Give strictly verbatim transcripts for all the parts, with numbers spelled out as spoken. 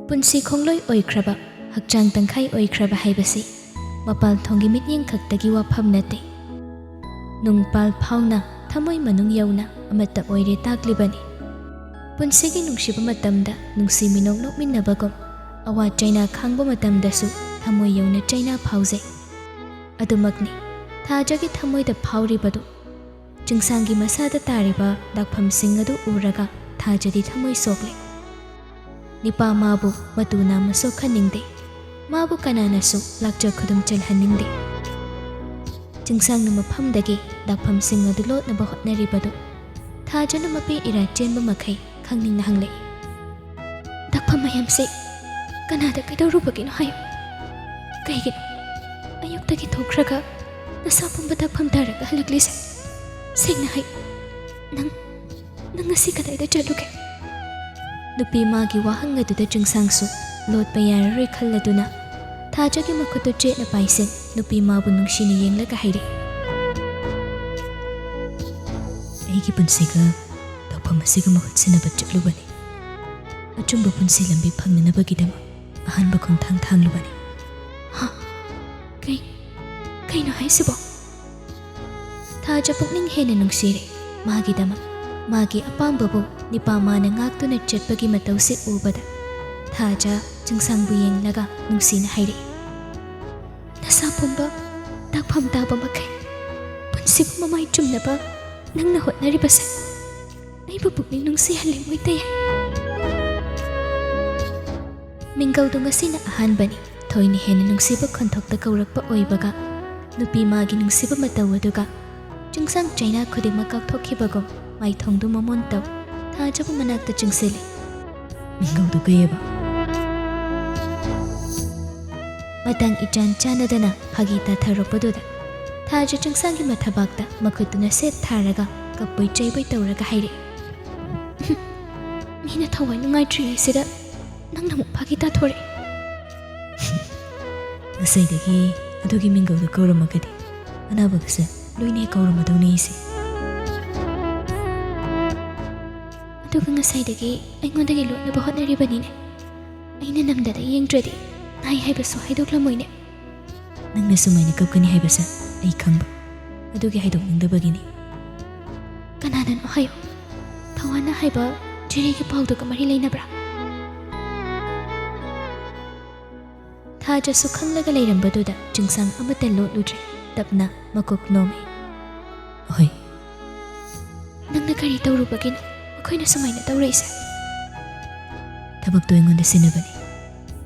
ꯄꯨꯟꯁꯤ ꯈꯣꯡꯂꯣꯏ ꯑꯣꯏꯈ꯭ꯔꯕ, ꯍꯛꯆꯥꯡ ꯇꯪꯈꯥꯏ ꯑꯣꯏꯈ꯭ꯔꯕ ꯍꯥꯏꯕꯁꯤ ꯃꯄꯥꯟ ꯊꯣꯡꯒꯤ ꯃꯤꯠꯌꯦꯡ ꯈꯛꯇꯒꯤ ꯋꯥꯐꯝ ꯅꯠꯇꯦ꯫ ꯅꯨꯡꯄꯥꯜ ꯐꯥꯎꯅ ꯊꯃꯣꯏ ꯃꯅꯨꯡ ꯌꯧꯅ ꯑꯃꯠꯇ ꯑꯣꯏꯔꯦ ꯇꯥꯛꯂꯤꯕꯅꯤ꯫ ꯄꯨꯟꯁꯤꯒꯤ ꯅꯨꯡꯁꯤꯕ ꯃꯇꯝꯗ ꯅꯨꯡꯁꯤ ꯃꯤꯅꯣꯛ ꯅꯣꯛꯃꯤꯟꯅꯕꯒꯨꯝ, ꯑꯋꯥ ꯆꯩꯅꯥ ꯈꯥꯡꯕ ꯃꯇꯝꯗꯁꯨ ꯊꯃꯣꯏ ꯌꯧꯅ ꯆꯩꯅꯥ ꯐꯥꯎꯖꯩ꯫ ꯑꯗꯨꯃꯛꯅꯤ ꯊꯥꯖꯒꯤ ꯊꯃꯣꯏꯗ ꯐꯥꯎꯔꯤꯕꯗꯨ꯫ ꯆꯤꯡꯁꯥꯡꯒꯤ ꯃꯁꯥꯗ ꯇꯥꯔꯤꯕ ꯗꯥꯛꯐꯝꯁꯤꯡ ꯑꯗꯨ ꯎꯔꯒ ꯊꯥꯖꯗꯤ ꯊꯃꯣꯏ ꯁꯣꯛꯂꯦ꯫ ꯅꯤꯄꯥ ꯃꯥꯕꯨ ꯃꯇꯨ ꯅꯥꯝꯃ ꯁꯣꯛꯍꯟꯅꯤꯡꯗꯦ꯫ ꯃꯥꯕꯨ ꯀꯅꯥꯅꯁꯨ ꯂꯥꯛꯆ ꯈꯨꯗꯨꯝ ꯆꯦꯜꯍꯟꯅꯤꯡꯗꯦ꯫ ꯆꯤꯡꯁꯥꯡꯅ ꯃꯐꯝꯗꯒꯤ ꯗꯥꯛꯐꯝꯁꯤꯡ ꯑꯗꯨ ꯂꯣꯠꯅꯕ ꯍꯣꯠꯅꯔꯤꯕꯗꯨ ꯊꯥꯖꯅ ꯃꯄꯤ ꯏꯔꯥ ꯆꯦꯟꯕ ꯃꯈꯩ ꯈꯪꯅꯤꯡꯅ ꯍꯪꯂꯛꯏ꯫ "ꯗꯥꯛꯐꯝ ꯃꯌꯥꯝꯁꯦ ꯀꯅꯥꯗ ꯀꯩꯗꯧꯔꯨꯕꯒꯤꯅꯣ ꯍꯥꯏꯌꯨ? ꯀꯩꯒꯤꯅꯣ ꯑꯌꯨꯛꯇꯒꯤ ꯊꯣꯛꯈ꯭ꯔꯒ ꯅꯁꯥ ꯄꯨꯝꯕ ꯗꯥꯛꯐꯝ ꯇꯥꯔꯒ ꯍꯜꯂꯛꯂꯤꯁꯦ? ꯁꯦꯡꯅ ꯍꯥꯏꯌꯨ, ꯅꯪ, ꯅꯪ ꯉꯁꯤ ꯀꯗꯥꯏꯗ ꯆꯠꯂꯨꯒꯦ?" ꯅꯨꯄꯤ ꯃꯥꯒꯤ ꯋꯥꯍꯪ ꯑꯗꯨꯗ ꯆꯤꯡꯁꯥꯡꯁꯨ ꯂꯣꯠꯄ ꯌꯥꯔꯔꯣꯏ ꯈꯜꯂꯗꯨꯅ ꯊꯥꯖꯒꯤ ꯃꯈꯨꯠꯇꯨ ꯆꯦꯠꯅ ꯄꯥꯏꯁꯤꯟ ꯅꯨꯄꯤ ꯃꯥꯕꯨ ꯅꯨꯡꯁꯤꯅ ꯌꯦꯡꯂꯒ ꯍꯥꯏꯔꯛꯏ꯫ "ꯑꯩꯒꯤ ꯄꯨꯟꯁꯤꯒ ꯗꯥꯛꯐꯝ ꯑꯁꯤꯒ ꯃꯍꯨꯠ ꯁꯤꯟꯅꯕ ꯆꯠꯂꯨꯕꯅꯤ꯫ ꯑꯆꯨꯝꯕ ꯄꯨꯟꯁꯤ ꯂꯝꯕꯤ ꯐꯪꯅꯅꯕꯒꯤꯗꯃꯛ ꯑꯍꯥꯟꯕ ꯈꯣꯡꯊꯥꯡ ꯊꯥꯡꯂꯨꯕꯅꯤ꯫" "ꯍꯥ? ꯀꯩ, ꯀꯩꯅꯣ ꯍꯥꯏꯁꯤꯕꯣ?" ꯊꯥꯖ ꯄꯨꯛꯅꯤꯡ ꯍꯦꯟꯅ ꯅꯨꯡꯁꯤꯔꯦ꯫ ꯃꯥꯒꯤꯗꯃꯛ ꯃꯥꯒꯤ ꯑꯄꯥꯝꯕꯕꯨ ꯅꯤꯄꯥ ꯃꯥꯅ ꯉꯥꯛꯇꯨꯅ ꯆꯠꯄꯒꯤ ꯃꯇꯧꯁꯤ ꯎꯕꯗ ꯊꯥꯖ ꯆꯤꯡꯁꯥꯡꯕꯨ ꯌꯦꯡꯂꯒ ꯅꯨꯡꯁꯤꯅ ꯍꯥꯏꯔꯛꯏ꯫ "ꯅꯁꯥ ꯄꯨꯝꯕ ꯗꯥꯛꯐꯝ ꯇꯥꯕ ꯃꯈꯩ ꯄꯨꯟꯁꯤꯕꯨ ꯃꯃꯥꯏ ꯆꯨꯝꯅꯕ ꯅꯪꯅ ꯍꯣꯠꯅꯔꯤꯕꯁꯦ ꯑꯩꯕꯨ ꯄꯨꯛꯅꯤꯡ ꯅꯨꯡꯁꯤꯍꯜꯂꯤ ꯃꯣꯏꯇꯩ꯫" ꯃꯤꯡꯒꯧꯗꯨ ꯉꯁꯤꯅ ꯑꯍꯥꯟꯕꯅꯤ꯫ ꯊꯣꯏꯅ ꯍꯦꯟꯅ ꯅꯨꯡꯁꯤꯕ ꯈꯣꯟꯊꯣꯛꯇ ꯀꯧꯔꯛꯄ ꯑꯣꯏꯕꯒ ꯅꯨꯄꯤ ꯃꯥꯒꯤ ꯅꯨꯡꯁꯤꯕ ꯃꯇꯧ ꯑꯗꯨꯒ ꯆꯤꯡꯁꯥꯡ ꯆꯩꯅꯥ ꯈꯨꯗꯤꯡꯃꯛ ꯀꯥꯎꯊꯣꯛꯈꯤꯕꯒꯨꯝ ꯃꯥꯏꯊꯣꯡꯗꯨ ꯃꯃꯣꯟ ꯇꯧ ꯊꯥꯖꯕ ꯃꯅꯥꯛꯇ ꯆꯤꯡꯁꯤꯜꯂꯤ꯫ "ꯃꯤꯡꯒꯧꯗꯨ ꯀꯩꯑꯕ?" ꯃꯇꯥꯡ ꯏꯆꯥꯟ ꯆꯥꯟꯅꯗꯅ ꯐꯥꯒꯤ ꯇꯥꯊꯔꯛꯄꯗꯨꯗ ꯊꯥꯖ ꯆꯤꯡꯁꯥꯡꯒꯤ ꯃꯊꯕꯥꯛꯇ ꯃꯈꯨꯠꯇꯨꯅ ꯁꯦꯠ ꯊꯥꯔꯒ ꯀꯞꯄꯣꯏ ꯆꯩꯕꯣꯏ ꯇꯧꯔꯒ ꯍꯥꯏꯔꯛꯏ꯫ "ꯃꯤꯅ ꯊꯋꯥꯏ ꯅꯨꯡꯉꯥꯏꯇ꯭ꯔꯤꯉꯩꯁꯤꯗ ꯅꯪꯅ ꯑꯃꯨꯛ ꯐꯥꯒꯤ ꯇꯥꯊꯣꯔꯛꯏ꯫" "ꯉꯁꯥꯏꯗꯒꯤ ꯑꯗꯨꯒꯤ ꯃꯤꯡꯒꯧꯗꯨ ꯀꯧꯔꯝꯃꯒꯗꯤ ꯑꯅꯥꯕꯒꯁꯦ ꯂꯣꯏꯅ ꯍꯦꯛ ꯀꯧꯔꯝꯃꯗꯧꯅꯤ ꯑꯩꯁꯦ꯫" "ꯑꯗꯨꯒ ꯉꯁꯥꯏꯗꯒꯤ ꯑꯩꯉꯣꯟꯗꯒꯤ ꯂꯣꯠꯅꯕ ꯍꯣꯠꯅꯔꯤꯕꯅꯤꯅꯦ꯫ ꯑꯩꯅ ꯅꯝꯗꯅ ꯌꯦꯡꯗ꯭ꯔꯗꯤ ꯅꯥꯏ ꯍꯥꯏꯕꯁꯨ ꯍꯥꯏꯗꯣꯛꯂꯝꯃꯣꯏꯅꯦ꯫ ꯅꯪꯅ ꯁꯨꯃꯥꯏꯅ ꯀꯞꯀꯅꯤ ꯍꯥꯏꯕꯁꯦ ꯑꯩ ꯈꯪꯕ, ꯑꯗꯨꯒꯤ ꯍꯥꯏꯗꯣꯛꯅꯤꯡꯗꯕꯒꯤꯅꯤ꯫ ꯀꯅꯥꯅꯅꯣ ꯍꯥꯏꯌꯣ? ꯊꯋꯥꯟꯅ ꯍꯥꯏꯕ ꯆꯦꯔꯤꯒꯤ ꯄꯥꯎꯗꯨꯒ ꯃꯔꯤ ꯂꯩꯅꯕ꯭ꯔꯥ? ꯊꯥꯖꯁꯨ ꯈꯪꯂꯒ ꯂꯩꯔꯝꯕꯗꯨꯗ ꯆꯤꯡꯁꯥꯡ ꯑꯃꯠꯇ ꯂꯣꯠꯂꯨꯗ꯭ꯔꯦ꯫ ꯇꯞꯅ ꯃꯀꯣꯛ ꯅꯣꯝꯃꯤ꯫ ꯍꯣꯏ꯫ ꯅꯪꯅ ꯀꯔꯤ ꯇꯧꯔꯨꯕꯒꯤꯅꯣ ꯃꯈꯣꯏꯅ ꯁꯨꯃꯥꯏꯅ ꯇꯧꯔꯛꯏꯁꯦ? ꯊꯕꯛꯇꯣ ꯑꯩꯉꯣꯟꯗ ꯁꯤꯟꯅꯕꯅꯤ,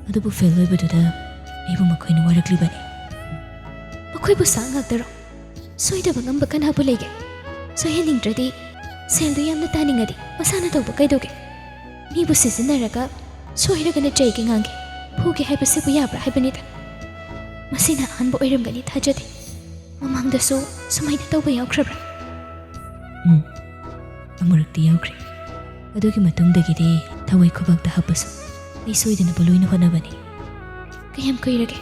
ꯑꯗꯨꯕꯨ ꯐꯦꯜ ꯑꯣꯏꯕꯗꯨꯗ ꯑꯩꯕꯨ ꯃꯈꯣꯏꯅ ꯋꯥꯔꯛꯂꯤꯕꯅꯤ꯫ ꯃꯈꯣꯏꯕꯨ ꯁꯥ ꯉꯥꯛꯇꯔꯣ? ꯁꯣꯏꯗꯕ ꯉꯝꯕ ꯀꯅꯥꯕꯨ ꯂꯩꯒꯦ? ꯁꯣꯏꯍꯟꯅꯤꯡꯗ꯭ꯔꯗꯤ ꯁꯦꯜꯗꯨ ꯌꯥꯝꯅ ꯇꯥꯅꯤꯡꯉꯗꯤ ꯃꯁꯥꯅ ꯇꯧꯕ ꯀꯩꯗꯧꯒꯦ? ꯃꯤꯕꯨ ꯁꯤꯖꯤꯟꯅꯔꯒ ꯁꯣꯏꯔꯒꯅ ꯆꯩꯒꯦ ꯉꯥꯡꯒꯦ, ꯐꯨꯒꯦ ꯍꯥꯏꯕꯁꯤꯕꯨ ꯌꯥꯕ꯭ꯔꯥ ꯍꯥꯏꯕꯅꯤꯗ꯫ ꯃꯁꯤꯅ ꯑꯍꯥꯟꯕ ꯑꯣꯏꯔꯝꯒꯅꯤ ꯊꯥꯖꯗꯦ꯫ ꯃꯃꯥꯡꯗꯁꯨ ꯁꯨꯃꯥꯏꯅ ꯇꯧꯕ ꯌꯥꯎꯈ꯭ꯔꯕ꯭ꯔꯥ? ꯎꯝ, ꯑꯃꯨꯔꯛꯇꯤ ꯌꯥꯎꯈ꯭ꯔꯦ꯫ ꯑꯗꯨꯒꯤ ꯃꯇꯨꯡꯗꯒꯤꯗꯤ ꯊꯋꯥꯏ ꯈꯨꯕꯥꯛꯇ ꯍꯥꯞꯄꯁꯨ ꯑꯩ ꯁꯣꯏꯗꯅꯕ ꯂꯣꯏꯅ ꯍꯣꯠꯅꯕꯅꯤ꯫ ꯀꯌꯥꯝ ꯀꯨꯏꯔꯒꯦ?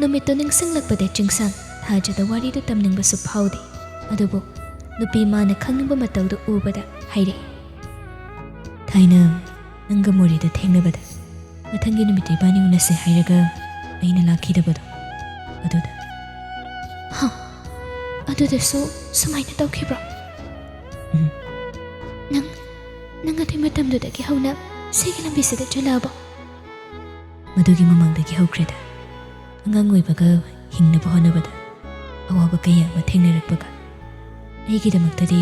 ꯅꯨꯃꯤꯠꯇꯨ ꯅꯤꯡꯁꯤꯡꯂꯛꯄꯗ ꯆꯤꯡꯁꯥꯡ ꯊꯥꯖꯗ ꯋꯥꯔꯤꯗꯨ ꯇꯝꯅꯤꯡꯕꯁꯨ ꯐꯥꯎꯗꯦ꯫ ꯑꯗꯨꯕꯨ ꯅꯨꯄꯤ ꯃꯥꯅ ꯈꯪꯅꯤꯡꯕ ꯃꯇꯧꯗꯨ ꯎꯕꯗ ꯍꯥꯏꯔꯛꯏ꯫ ꯊꯥꯏꯅ ꯅꯪꯒ ꯃꯣꯔꯦꯗ ꯊꯦꯡꯅꯕꯗ ꯃꯊꯪꯒꯤ ꯅꯨꯃꯤꯠꯇ ꯏꯕꯥꯅꯤ ꯎꯅꯁꯦ ꯍꯥꯏꯔꯒ ꯑꯩꯅ ꯂꯥꯛꯈꯤꯗꯕꯗꯣ, ꯑꯗꯨꯗ꯫ ꯍ, ꯑꯗꯨꯗꯁꯨ ꯁꯨꯃꯥꯏꯅ ꯇꯧꯈꯤꯕ꯭ꯔꯣ? ꯎꯝ꯫ ꯅꯪ, ꯅꯪ ꯑꯗꯨꯏ ꯃꯇꯝꯗꯨꯗꯒꯤ ꯍꯧꯅ ꯁꯤꯒꯤ ꯂꯝꯕꯤꯁꯤꯗ ꯆꯠꯂꯛꯑꯕꯣ? ꯃꯗꯨꯒꯤ ꯃꯃꯥꯡꯗꯒꯤ ꯍꯧꯈ꯭ꯔꯦꯗ꯫ ꯑꯉꯥꯡ ꯑꯣꯏꯕꯒ ꯍꯤꯡꯅꯕ ꯍꯣꯠꯅꯕꯗ ꯑꯋꯥꯕ ꯀꯌꯥ ꯑꯃ ꯊꯦꯡꯅꯔꯛꯄꯒ, ꯑꯩꯒꯤꯗꯃꯛꯇꯗꯤ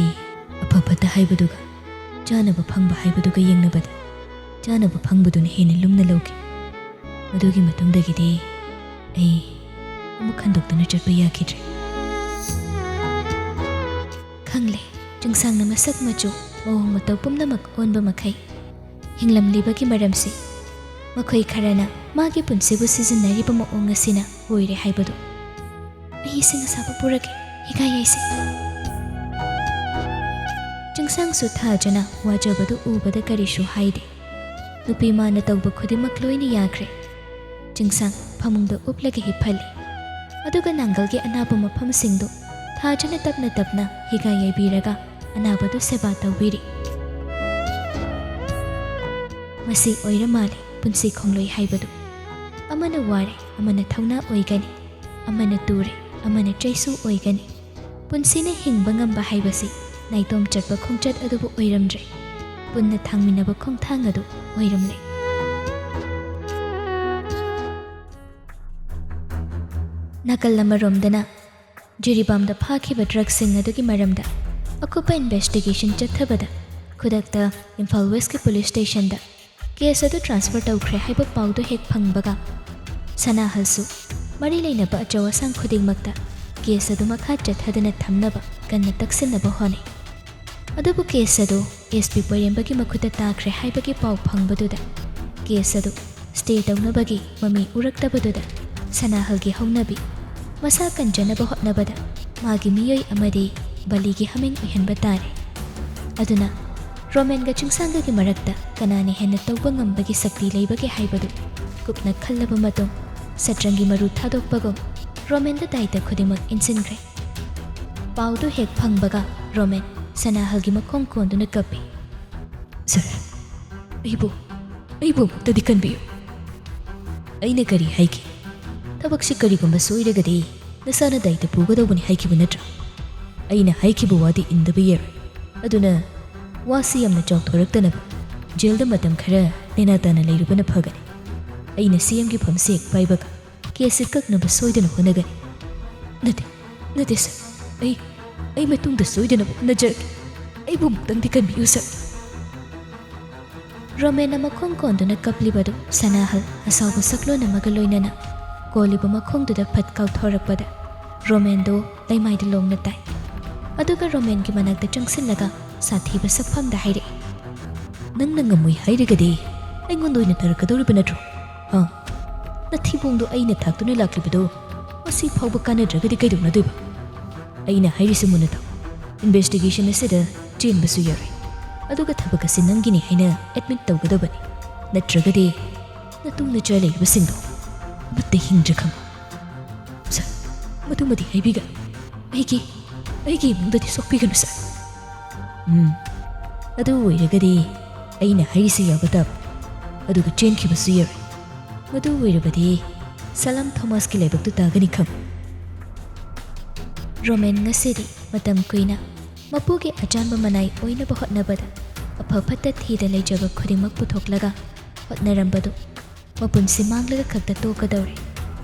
ꯑꯐ ꯐꯠꯇ ꯍꯥꯏꯕꯗꯨꯒ ꯆꯥꯅꯕ ꯐꯪꯕ ꯍꯥꯏꯕꯗꯨꯒ ꯌꯦꯡꯅꯕꯗ ꯆꯥꯅꯕ ꯐꯪꯕꯗꯨꯅ ꯍꯦꯟꯅ ꯂꯨꯝꯅ ꯂꯧꯈꯤ꯫ ꯃꯗꯨꯒꯤ ꯃꯇꯨꯡꯗꯒꯤꯗꯤ ꯑꯩ ꯑꯃꯨꯛ ꯍꯟꯗꯣꯛꯇꯨꯅ ꯆꯠꯄ ꯌꯥꯈꯤꯗ꯭ꯔꯦ꯫ ꯈꯪꯂꯦ, ꯆꯤꯡꯁꯥꯡꯅ ꯃꯁꯛ ꯃꯆꯨ, ꯃꯑꯣꯡ ꯃꯇꯧ ꯄꯨꯝꯅꯃꯛ ꯑꯣꯟꯕ ꯃꯈꯩ ꯍꯤꯡꯂꯝꯂꯤꯕꯒꯤ ꯃꯔꯝꯁꯤ ꯃꯈꯣꯏ ꯈꯔꯅ ꯃꯥꯒꯤ ꯄꯨꯟꯁꯤꯕꯨ ꯁꯤꯖꯤꯟꯅꯔꯤꯕ ꯃꯑꯣꯡ ꯑꯁꯤꯅ ꯑꯣꯏꯔꯦ ꯍꯥꯏꯕꯗꯨ꯫ ꯑꯩ ꯏꯁꯤꯡ ꯑꯁꯥꯕ ꯄꯨꯔꯛꯀꯦ, ꯍꯤꯒꯥꯏ ꯌꯩꯁꯦ꯫ ꯆꯤꯡꯁꯥꯡꯁꯨ ꯊꯥꯖꯅ ꯋꯥꯖꯕꯗꯨ ꯎꯕꯗ ꯀꯔꯤꯁꯨ ꯍꯥꯏꯗꯦ꯫ ꯅꯨꯄꯤ ꯃꯥꯅ ꯇꯧꯕ ꯈꯨꯗꯤꯡꯃꯛ ꯂꯣꯏꯅ ꯌꯥꯈ꯭ꯔꯦ꯫ ꯆꯤꯡꯁꯥꯡ ꯐꯃꯨꯡꯗ ꯎꯞꯂꯒ ꯍꯤꯞꯍꯜꯂꯤ꯫ ꯑꯗꯨꯒ ꯅꯥꯡꯒꯜꯒꯤ ꯑꯅꯥꯕ ꯃꯐꯝꯁꯤꯡꯗꯨ ꯊꯥꯖꯅ ꯇꯞꯅ ꯇꯞꯅ ꯍꯤꯒꯥꯏ ꯌꯩꯕꯤꯔꯒ ꯑꯅꯥꯕꯗꯨ ꯁꯦꯕꯥ ꯇꯧꯕꯤꯔꯤ꯫ ꯃꯁꯤ ꯑꯣꯏꯔ ꯃꯥꯜꯂꯦ ꯄꯨꯟꯁꯤ ꯈꯣꯡꯂꯣꯏ ꯍꯥꯏꯕꯗꯨ꯫ ꯑꯃꯅ ꯋꯥꯔꯦ, ꯑꯃꯅ ꯊꯧꯅꯥ ꯑꯣꯏꯒꯅꯤ, ꯑꯃꯅ ꯇꯨꯔꯦ, ꯑꯃꯅ ꯆꯩꯁꯨ ꯑꯣꯏꯒꯅꯤ꯫ ꯄꯨꯟꯁꯤꯅ ꯍꯤꯡꯕ ꯉꯝꯕ ꯍꯥꯏꯕꯁꯤ ꯅꯥꯏꯇꯣꯝ ꯆꯠꯄ ꯈꯣꯡꯆꯠ ꯑꯗꯨꯕꯨ ꯑꯣꯏꯔꯝꯗ꯭ꯔꯦ, ꯄꯨꯟꯅ ꯊꯥꯡꯃꯤꯟꯅꯕ ꯈꯣꯡꯊꯥꯡ ꯑꯗꯨ ꯑꯣꯏꯔꯝꯂꯦ꯫ ꯅꯥꯀꯜ ꯑꯃꯔꯣꯝꯗꯅ ꯖꯤꯔꯤꯕꯥꯝꯗ ꯐꯥꯈꯤꯕ ꯗ꯭ꯔꯒꯁꯤꯡ ꯑꯗꯨꯒꯤ ꯃꯔꯝꯗ ꯑꯀꯨꯞꯄ ꯏꯟꯚꯦꯁꯇꯤꯒꯦꯁꯟ ꯆꯠꯊꯕꯗ ꯈꯨꯗꯛꯇ ꯏꯝꯐꯥꯜ ꯋꯦꯁꯀꯤ ꯄꯨꯂꯤꯁ ꯁ꯭ꯇꯦꯁꯟꯗ ꯀꯦꯁ ꯑꯗꯨ ꯇ꯭ꯔꯥꯟꯁꯐꯔ ꯇꯧꯈ꯭ꯔꯦ ꯍꯥꯏꯕ ꯄꯥꯎꯗꯨ ꯍꯦꯛ ꯐꯪꯕꯒ ꯁꯅꯥꯍꯜꯁꯨ ꯃꯔꯤ ꯂꯩꯅꯕ ꯑꯆꯧ ꯑꯁꯥꯡ ꯈꯨꯗꯤꯡꯃꯛꯇ ꯀꯦꯁ ꯑꯗꯨ ꯃꯈꯥ ꯆꯠꯊꯗꯅ ꯊꯝꯅꯕ ꯀꯟꯅ ꯇꯛꯁꯤꯟꯅꯕ ꯍꯣꯠꯅꯩ꯫ ꯑꯗꯨꯕꯨ ꯀꯦꯁ ꯑꯗꯨ ꯑꯦꯁ ꯄꯤ ꯄꯣꯏꯔꯦꯝꯕꯒꯤ ꯃꯈꯨꯠꯇ ꯇꯥꯈ꯭ꯔꯦ ꯍꯥꯏꯕꯒꯤ ꯄꯥꯎ ꯐꯪꯕꯗꯨꯗ ꯀꯦꯁ ꯑꯗꯨ ꯁ꯭ꯇꯦ ꯇꯧꯅꯕꯒꯤ ꯃꯃꯤ ꯎꯔꯛꯇꯕꯗꯨꯗ ꯁꯅꯥꯍꯜꯒꯤ ꯍꯧꯅꯕꯤ ꯃꯁꯥ ꯀꯟꯖꯅꯕ ꯍꯣꯠꯅꯕꯗ ꯃꯥꯒꯤ ꯃꯤꯑꯣꯏ ꯑꯃꯗꯤ ꯕꯂꯤꯒꯤ ꯍꯥꯃꯦꯡ ꯑꯣꯏꯍꯟꯕ ꯇꯥꯔꯦ꯫ ꯑꯗꯨꯅ ꯔꯣꯃꯦꯟꯒ ꯆꯤꯡꯁꯥꯡꯒꯒꯤ ꯃꯔꯛꯇ ꯀꯅꯥꯅ ꯍꯦꯟꯅ ꯇꯧꯕ ꯉꯝꯕꯒꯤ ꯁꯛꯇꯤ ꯂꯩꯕꯒꯦ ꯍꯥꯏꯕꯗꯨ ꯀꯨꯞꯅ ꯈꯜꯂꯕ ꯃꯇꯨꯡ ꯁꯠꯇ꯭ꯔꯪꯒꯤ ꯃꯔꯨ ꯊꯥꯗꯣꯛꯄꯒꯨꯝ ꯔꯣꯃꯦꯟꯗ ꯗꯥꯏꯇ ꯈꯨꯗꯤꯡꯃꯛ ꯏꯟꯁꯤꯟꯈ꯭ꯔꯦ꯫ ꯄꯥꯎꯗꯨ ꯍꯦꯛ ꯐꯪꯕꯒ ꯔꯣꯃꯦꯟ ꯁꯅꯥꯍꯜꯒꯤ ꯃꯈꯣꯡ ꯀꯣꯟꯗꯨꯅ ꯀꯞꯄꯤ꯫ "ꯁꯔ, ꯑꯩꯕꯨ, ꯑꯩꯕꯨ ꯑꯃꯨꯛꯇꯗꯤ ꯀꯟꯕꯤꯌꯨ꯫ ꯑꯩꯅ ꯀꯔꯤ ꯍꯥꯏꯈꯤ? ꯊꯕꯛꯁꯤ ꯀꯔꯤꯒꯨꯝꯕ ꯁꯣꯏꯔꯒꯗꯤ ꯅꯁꯥꯅ ꯗꯥꯏꯇ ꯄꯨꯒꯗꯧꯕꯅꯤ ꯍꯥꯏꯈꯤꯕ ꯅꯠꯇ꯭ꯔꯥ? ꯑꯩꯅ ꯍꯥꯏꯈꯤꯕ ꯋꯥꯗꯤ ꯏꯟꯗꯕ ꯌꯥꯔꯣꯏ꯫ ꯑꯗꯨꯅ ꯋꯥꯁꯤ ꯌꯥꯝꯅ ꯆꯥꯎꯊꯣꯔꯛꯇꯅꯕ ꯖꯦꯜꯗ ꯃꯇꯝ ꯈꯔ ꯅꯦꯅꯥ ꯇꯥꯅ ꯂꯩꯔꯨꯕꯅ ꯐꯒꯅꯤ꯫ ꯑꯩꯅ ꯁꯤ ꯑꯦꯝꯒꯤ ꯐꯝꯁꯦ ꯍꯦꯛ ꯄꯥꯏꯕꯒ ꯀꯦꯁꯁꯤ ꯀꯛꯅꯕ ꯁꯣꯏꯗꯅ ꯍꯣꯠꯅꯒꯅꯤ꯫" "ꯅꯠꯇꯦ, ꯅꯠꯇꯦ ꯁꯔ, ꯑꯩ, ꯑꯩ ꯃꯇꯨꯡꯗ ꯁꯣꯏꯗꯅꯕ ꯍꯣꯠꯅꯖꯔꯒꯦ꯫ ꯑꯩꯕꯨ ꯑꯃꯨꯛꯇꯪꯗꯤ ꯀꯟꯕꯤꯌꯨ ꯁꯔ꯫" ꯔꯣꯃꯦꯟꯅ ꯃꯈꯣꯡ ꯀꯣꯟꯗꯨꯅ ꯀꯞꯂꯤꯕꯗꯨ ꯁꯅꯥꯍꯜ ꯑꯁꯥꯎꯕ ꯁꯛꯂꯣꯟ ꯑꯃꯒ ꯂꯣꯏꯅꯅ ꯀꯣꯜꯂꯤꯕ ꯃꯈꯣꯡꯗꯨꯗ ꯐꯠ ꯀꯥꯎꯊꯣꯔꯛꯄꯗ ꯔꯣꯃꯦꯟꯗꯨ ꯂꯩꯃꯥꯏꯗ ꯂꯣꯡꯅ ꯇꯥꯏ꯫ ꯑꯗꯨꯒ ꯔꯣꯃꯦꯟꯒꯤ ꯃꯅꯥꯛꯇ ꯆꯪꯁꯤꯜꯂꯒ ꯁꯥꯊꯤꯕ ꯁꯛꯐꯝꯗ ꯍꯥꯏꯔꯛꯏ, "ꯅꯪꯅ ꯉꯝꯃꯣꯏ ꯍꯥꯏꯔꯒꯗꯤ ꯑꯩꯉꯣꯟꯗ ꯑꯣꯏꯅ ꯇꯥꯔꯛꯀꯗꯧꯔꯤꯕ ꯅꯠꯇ꯭ꯔꯣ? ꯍꯥ? ꯅꯊꯤꯕꯣꯡꯗꯣ ꯑꯩꯅ ꯊꯥꯛꯇꯨꯅ ꯂꯥꯛꯂꯤꯕꯗꯣ ꯉꯁꯤ ꯐꯥꯎꯕ ꯀꯥꯟꯅꯗ꯭ꯔꯒꯗꯤ ꯀꯩꯗꯧꯅꯗꯣꯏꯕ? ꯑꯩꯅ ꯍꯥꯏꯔꯤꯁꯤ ꯃꯨꯟꯅ ꯇꯥꯎ꯫ ꯏꯟꯚꯦꯁꯇꯤꯒꯦꯁꯟ ꯑꯁꯤꯗ ꯆꯦꯟꯕꯁꯨ ꯌꯥꯔꯣꯏ꯫ ꯑꯗꯨꯒ ꯊꯕꯛ ꯑꯁꯤ ꯅꯪꯒꯤꯅꯤ ꯍꯥꯏꯅ ꯑꯦꯗꯃꯤꯠ ꯇꯧꯒꯗꯕꯅꯤ꯫ ꯅꯠꯇ꯭ꯔꯒꯗꯤ ꯅꯇꯨ ꯅꯆꯥ ꯂꯩꯔꯤꯕꯁꯤꯡꯗꯣ ꯑꯃꯠꯇ ꯍꯤꯡꯗ꯭ꯔꯦ ꯈꯪꯉꯨ꯫" "ꯁꯔ, ꯃꯗꯨꯃꯗꯤ ꯍꯥꯏꯕꯤꯒꯅꯨ꯫ ꯑꯩꯒꯤ, ꯑꯩꯒꯤ ꯏꯃꯨꯡꯗꯗꯤ ꯁꯣꯛꯄꯤꯒꯅꯨ ꯁꯔ꯫" "ꯎꯝ, ꯑꯗꯨ ꯑꯣꯏꯔꯒꯗꯤ ꯑꯩꯅ ꯍꯥꯏꯔꯤꯁꯤ ꯌꯥꯕ ꯇꯥꯕ꯫ ꯑꯗꯨꯒ ꯆꯦꯟꯈꯤꯕꯁꯨ ꯌꯥꯔꯣꯏ꯫ ꯃꯗꯨ ꯑꯣꯏꯔꯕꯗꯤ ꯁꯂꯥꯝ ꯊꯣꯃꯥꯁꯀꯤ ꯂꯥꯏꯕꯛꯇꯨ ꯇꯥꯒꯅꯤ ꯈꯪ꯫ ꯔꯣꯃꯦꯟ ꯉꯁꯤꯗꯤ ꯃꯇꯝ ꯀꯨꯏꯅ ꯃꯄꯨꯒꯤ ꯑꯆꯥꯟꯕ ꯃꯅꯥꯏ ꯑꯣꯏꯅꯕ ꯍꯣꯠꯅꯕꯗ ꯑꯐ ꯐꯠꯇ ꯊꯤꯗ ꯂꯩꯖꯕ ꯈꯨꯗꯤꯡꯃꯛ ꯄꯨꯊꯣꯛꯂꯒ ꯍꯣꯠꯅꯔꯝꯕꯗꯨ ꯃꯄꯨꯟꯁꯤ ꯃꯥꯡꯂꯒ ꯈꯛꯇ ꯇꯣꯛꯀꯗꯧꯔꯦ꯫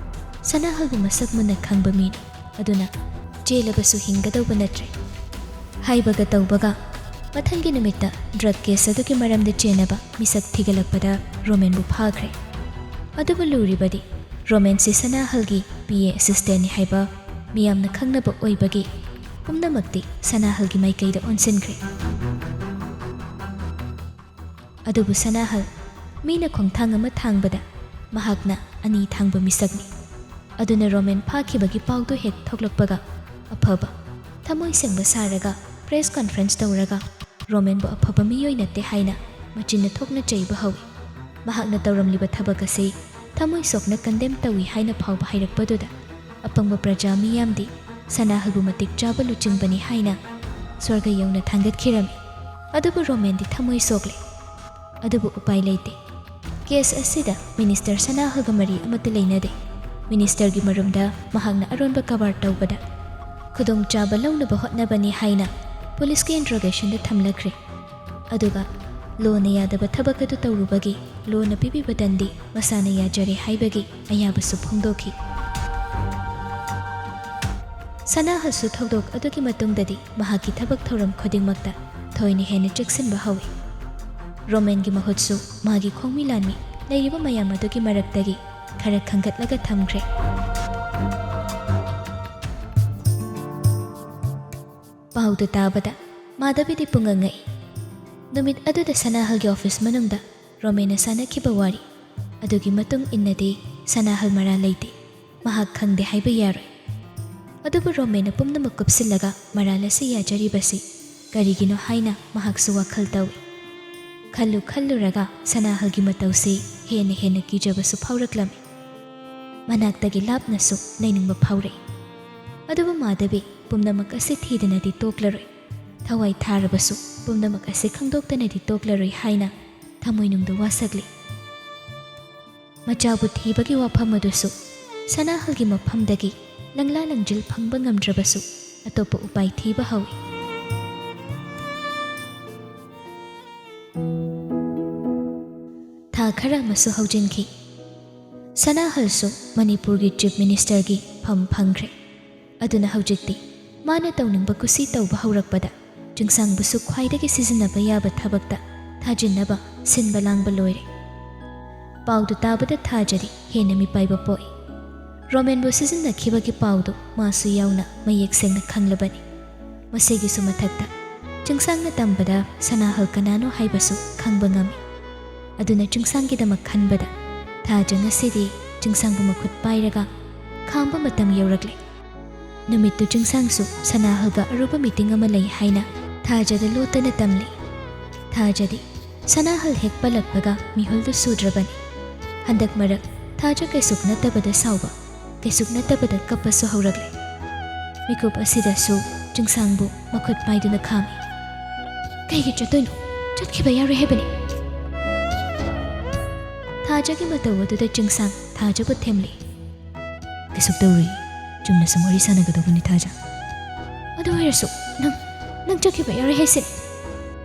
ꯁꯅꯥꯍꯜꯕꯨ ꯃꯁꯛ ꯃꯨꯟꯅ ꯈꯪꯕ ꯃꯤꯅꯤ꯫ ꯑꯗꯨꯅ ꯆꯦꯜꯂꯕꯁꯨ ꯍꯤꯡꯒꯗꯧꯕ ꯅꯠꯇ꯭ꯔꯦ꯫ ꯍꯥꯏꯕꯒ ꯇꯧꯕꯒ ꯃꯊꯪꯒꯤ ꯅꯨꯃꯤꯠꯇ ꯗ꯭ꯔꯒ ꯀꯦꯁ ꯑꯗꯨꯒꯤ ꯃꯔꯝꯗ ꯆꯦꯟꯅꯕ ꯃꯤꯁꯛ ꯊꯤꯒꯠꯂꯛꯄꯗ ꯔꯣꯃꯦꯟꯕꯨ ꯐꯥꯈ꯭ꯔꯦ꯫ ꯑꯗꯨꯕꯨ ꯂꯨꯔꯤꯕꯗꯤ ꯔꯣꯃꯦꯟꯁꯤ ꯁꯅꯥꯍꯜꯒꯤ ꯄꯤ ꯑꯦ ꯑꯦꯁꯤꯁꯇꯦꯟꯅꯤ ꯍꯥꯏꯕ ꯃꯤꯌꯥꯝꯅ ꯈꯪꯅꯕ ꯑꯣꯏꯕꯒꯤ ꯄꯨꯝꯅꯃꯛꯇꯤ ꯁꯅꯥꯍꯜꯒꯤ ꯃꯥꯏꯀꯩꯗ ꯑꯣꯟꯁꯤꯟꯈ꯭ꯔꯦ꯫ ꯑꯗꯨꯕꯨ ꯁꯅꯥꯍꯜ ꯃꯤꯅ ꯈꯣꯡꯊꯥꯡ ꯑꯃ ꯊꯥꯡꯕꯗ ꯃꯍꯥꯛꯅ ꯑꯅꯤ ꯊꯥꯡꯕ ꯃꯤꯁꯛꯅꯤ꯫ ꯑꯗꯨꯅ ꯔꯣꯃꯦꯟ ꯐꯥꯈꯤꯕꯒꯤ ꯄꯥꯎꯗꯨ ꯍꯦꯛ ꯊꯣꯛꯂꯛꯄꯒ ꯑꯐꯕ ꯊꯃꯣꯏ ꯁꯦꯡꯕ ꯁꯥꯔꯒ ꯄ꯭ꯔꯦꯁ ꯀꯣꯟꯐꯔꯦꯟꯁ ꯇꯧꯔꯒ ꯔꯣꯃꯦꯟꯕꯨ ꯑꯐꯕ ꯃꯤꯑꯣꯏ ꯅꯠꯇꯦ ꯍꯥꯏꯅ ꯃꯆꯤꯟꯅ ꯊꯣꯛꯅ ꯆꯩꯕ ꯍꯧꯏ꯫ ꯃꯍꯥꯛꯅ ꯇꯧꯔꯝꯂꯤꯕ ꯊꯕꯛ ꯑꯁꯤ ꯊꯃꯣꯏ ꯁꯣꯛꯅ ꯀꯟꯗꯦꯝ ꯇꯧꯏ ꯍꯥꯏꯅ ꯐꯥꯎꯕ ꯍꯥꯏꯔꯛꯄꯗꯨꯗ ꯑꯄꯪꯕ ꯄ꯭ꯔꯖꯥ ꯃꯤꯌꯥꯝꯗꯤ ꯁꯅꯥꯍꯜꯕꯨ ꯃꯇꯤꯛ ꯆꯥꯕ ꯂꯨꯆꯤꯡꯕꯅꯤ ꯍꯥꯏꯅ ꯁ꯭ꯋꯔꯒ ꯌꯧꯅ ꯊꯥꯡꯒꯠꯈꯤꯔꯝꯃꯤ꯫ ꯑꯗꯨꯕꯨ ꯔꯣꯃꯦꯟꯗꯤ ꯊꯃꯣꯏ ꯁꯣꯛꯂꯦ꯫ ꯑꯗꯨꯕꯨ ꯎꯄꯥꯏ ꯂꯩꯇꯦ꯫ ꯀꯦꯁ ꯑꯁꯤꯗ ꯃꯤꯅꯤꯁꯇꯔ ꯁꯅꯥꯍꯜꯒ ꯃꯔꯤ ꯑꯃꯠꯇ ꯂꯩꯅꯗꯦ꯫ ꯃꯤꯅꯤꯁꯇꯔꯒꯤ ꯃꯔꯨꯝꯗ ꯃꯍꯥꯛꯅ ꯑꯔꯣꯟꯕ ꯀꯕꯥꯔ ꯇꯧꯕꯗ ꯈꯨꯗꯣꯡꯆꯥꯕ ꯂꯧꯅꯕ ꯍꯣꯠꯅꯕꯅꯤ ꯍꯥꯏꯅ ꯄꯨꯂꯤꯁꯀꯤ ꯏꯟꯇ꯭ꯔꯣꯒꯦꯁꯟꯗ ꯊꯝꯂꯛꯈ꯭ꯔꯦ꯫ ꯑꯗꯨꯒ ꯂꯣꯅ ꯌꯥꯗꯕ ꯊꯕꯛ ꯑꯗꯨ ꯇꯧꯔꯨꯕꯒꯤ ꯂꯣꯅ ꯄꯤꯕꯤꯕ ꯗꯟꯗꯤ ꯃꯁꯥꯅ ꯌꯥꯖꯔꯦ ꯍꯥꯏꯕꯒꯤ ꯑꯌꯥꯕꯁꯨ ꯐꯣꯡꯗꯣꯛꯈꯤ꯫ ꯁꯅꯥꯍꯜꯁꯨ ꯊꯧꯗꯣꯛ ꯑꯗꯨꯒꯤ ꯃꯇꯨꯡꯗꯗꯤ ꯃꯍꯥꯛꯀꯤ ꯊꯕꯛ ꯊꯧꯔꯝ ꯈꯨꯗꯤꯡꯃꯛꯇ ꯊꯣꯏꯅ ꯍꯦꯟꯅ ꯆꯦꯛꯁꯤꯟꯕ ꯍꯧꯏ꯫ ꯔꯣꯃꯦꯟꯒꯤ ꯃꯍꯨꯠꯁꯨ ꯃꯥꯒꯤ ꯈꯣꯡꯃꯤ ꯂꯥꯟꯃꯤ ꯂꯩꯔꯤꯕ ꯃꯌꯥꯝ ꯑꯗꯨꯒꯤ ꯃꯔꯛꯇꯒꯤ ꯈꯔ ꯈꯟꯒꯠꯂꯒ ꯊꯝꯈ꯭ꯔꯦ꯫ ꯄꯥꯎꯗꯨ ꯇꯥꯕꯗ ꯃꯥꯙꯕꯤꯗꯤ ꯄꯨꯡꯉꯛ ꯉꯛꯏ꯫ ꯅꯨꯃꯤꯠ ꯑꯗꯨꯗ ꯁꯅꯥꯍꯜꯒꯤ ꯑꯣꯐꯤꯁ ꯃꯅꯨꯡꯗ ꯔꯣꯃꯦꯟꯅ ꯁꯥꯟꯅꯈꯤꯕ ꯋꯥꯔꯤ ꯑꯗꯨꯒꯤ ꯃꯇꯨꯡ ꯏꯟꯅꯗꯤ ꯁꯅꯥꯍꯜ ꯃꯔꯥꯜ ꯂꯩꯇꯦ꯫ ꯃꯍꯥꯛ ꯈꯪꯗꯦ ꯍꯥꯏꯕ ꯌꯥꯔꯣꯏ꯫ ꯑꯗꯨꯕꯨ ꯔꯣꯃꯦꯟꯅ ꯄꯨꯝꯅꯃꯛ ꯀꯨꯞꯁꯤꯜꯂꯒ ꯃꯔꯥꯜ ꯑꯁꯤ ꯌꯥꯖꯔꯤꯕꯁꯤ ꯀꯔꯤꯒꯤꯅꯣ ꯍꯥꯏꯅ ꯃꯍꯥꯛꯁꯨ ꯋꯥꯈꯜ ꯇꯧꯏ꯫ ꯈꯜꯂꯨ ꯈꯜꯂꯨꯔꯒ ꯁꯅꯥꯍꯜꯒꯤ ꯃꯇꯧꯁꯤ ꯍꯦꯟꯅ ꯍꯦꯟꯅ ꯀꯤꯖꯕꯁꯨ ꯐꯥꯎꯔꯛꯂꯝꯃꯤ꯫ ꯃꯅꯥꯛꯇꯒꯤ ꯂꯥꯞꯅꯁꯨ ꯂꯩꯅꯤꯡꯕ ꯐꯥꯎꯔꯛꯏ꯫ ꯑꯗꯨꯕꯨ ꯃꯥꯙꯕꯤ ꯄꯨꯝꯅꯃꯛ ꯑꯁꯤ ꯊꯤꯗꯅꯗꯤ ꯇꯣꯛꯂꯔꯣꯏ꯫ ꯊꯋꯥꯏ ꯊꯥꯔꯕꯁꯨ ꯄꯨꯝꯅꯃꯛ ꯑꯁꯤ ꯈꯪꯗꯣꯛꯇꯅꯗꯤ ꯇꯣꯛꯂꯔꯣꯏ ꯍꯥꯏꯅ ꯊꯃꯣꯏꯅꯨꯡꯗ ꯋꯥꯁꯛꯂꯤ꯫ ꯃꯆꯥꯕꯨ ꯊꯤꯕꯒꯤ ꯋꯥꯐꯝ ꯑꯗꯨꯁꯨ ꯁꯅꯥꯍꯜꯒꯤ ꯃꯐꯝꯗꯒꯤ ꯂꯪꯂꯥ ꯂꯪꯖꯤꯜ ꯐꯪꯕ ꯉꯝꯗ꯭ꯔꯕꯁꯨ ꯑꯇꯣꯞꯄ ꯎꯄꯥꯏ ꯊꯤꯕ ꯍꯧꯏ꯫ ꯊꯥ ꯈꯔ ꯑꯃꯁꯨ ꯍꯧꯖꯤꯟꯈꯤ꯫ ꯁꯅꯥꯍꯜꯁꯨ ꯃꯅꯤꯄꯨꯔꯒꯤ ꯆꯤꯐ ꯃꯤꯅꯤꯁꯇꯔꯒꯤ ꯐꯝ ꯐꯪꯈ꯭ꯔꯦ꯫ ꯑꯗꯨꯅ ꯍꯧꯖꯤꯛꯇꯤ ꯃꯥꯅ ꯇꯧꯅꯤꯡꯕ ꯀꯨꯁꯤ ꯇꯧꯕ ꯍꯧꯔꯛꯄꯗ ꯆꯤꯡꯁꯥꯡꯕꯨꯁꯨ ꯈ꯭ꯋꯥꯏꯗꯒꯤ ꯁꯤꯖꯤꯟꯅꯕ ꯌꯥꯕ ꯊꯕꯛꯇ ꯊꯥꯖꯤꯟꯅꯕ ꯁꯤꯟꯕ ꯂꯥꯡꯕ ꯂꯣꯏꯔꯦ꯫ ꯄꯥꯎꯗꯨ ꯇꯥꯕꯗ ꯊꯥꯖꯗꯤ ꯍꯦꯟꯅ ꯃꯤꯄꯥꯏꯕ ꯄꯣꯛꯏ꯫ ꯔꯣꯃꯦꯟꯕꯨ ꯁꯤꯖꯤꯟꯅꯈꯤꯕꯒꯤ ꯄꯥꯎꯗꯨ ꯃꯥꯁꯨ ꯌꯥꯎꯅ ꯃꯌꯦꯛ ꯁꯦꯡꯅ ꯈꯪꯂꯕꯅꯤ꯫ ꯃꯁꯤꯒꯤꯁꯨ ꯃꯊꯛꯇ ꯆꯤꯡꯁꯥꯡꯅ ꯇꯝꯕꯗ ꯁꯅꯥꯍꯜ ꯀꯅꯥꯅꯣ ꯍꯥꯏꯕꯁꯨ ꯈꯪꯕ ꯉꯝꯃꯤ꯫ ꯑꯗꯨꯅ ꯆꯤꯡꯁꯥꯡꯒꯤꯗꯃꯛ ꯈꯟꯕꯗ ꯊꯥꯖ ꯉꯁꯤꯗꯤ ꯆꯤꯡꯁꯥꯡꯕꯨ ꯃꯈꯨꯠ ꯄꯥꯏꯔꯒ ꯈꯥꯝꯕ ꯃꯇꯝ ꯌꯧꯔꯛꯂꯦ꯫ ꯅꯨꯃꯤꯠꯇꯨ ꯆꯤꯡꯁꯥꯡꯁꯨ ꯁꯅꯥꯍꯜꯒ ꯑꯔꯨꯕ ꯃꯤꯇꯤꯡ ꯑꯃ ꯂꯩ ꯍꯥꯏꯅ ꯊꯥꯖꯗ ꯂꯣꯠꯇꯅ ꯇꯝꯂꯤ꯫ ꯊꯥꯖꯗꯤ ꯁꯅꯥꯍꯜ ꯍꯦꯛ ꯄꯜꯂꯛꯄꯒ ꯃꯤꯍꯨꯜꯗꯨ ꯁꯨꯗ꯭ꯔꯕꯅꯤ꯫ ꯍꯟꯗꯛ ꯃꯔꯛ ꯊꯥꯖ ꯀꯩꯁꯨꯛ ꯅꯠꯇꯕꯗ ꯁꯥꯎꯕ, ꯀꯩꯁꯨꯛ ꯅꯠꯇꯕꯗ ꯀꯞꯄꯁꯨ ꯍꯧꯔꯛꯂꯦ꯫ ꯃꯤꯀꯨꯞ ꯑꯁꯤꯗꯁꯨ ꯆꯤꯡꯁꯥꯡꯕꯨ ꯃꯈꯨꯠ ꯄꯥꯏꯗꯨꯅ ꯈꯥꯝꯃꯤ꯫ "ꯀꯩꯒꯤ ꯆꯠꯇꯣꯏꯅꯣ? ꯆꯠꯈꯤꯕ ꯌꯥꯔꯣꯏ ꯍꯥꯏꯕꯅꯤ!" ꯊꯥꯖꯒꯤ ꯃꯇꯧ ꯑꯗꯨꯗ ꯆꯤꯡꯁꯥꯡ ꯊꯥꯖꯕꯨ ꯊꯦꯝꯂꯤ꯫ "ꯀꯩꯁꯨ ꯇꯧꯔꯣꯏ, ꯆꯨꯝꯅ ꯁꯨꯝ ꯋꯥꯔꯤ ꯁꯥꯟꯅꯒꯗꯧꯕꯅꯤ ꯊꯥꯖ꯫ ꯑꯗꯨ ꯑꯣꯏꯔꯁꯨ ꯅꯪ, ꯅꯪ ꯆꯠꯈꯤꯕ ꯌꯥꯔꯣꯏ ꯍꯥꯏꯁꯤꯅꯤ꯫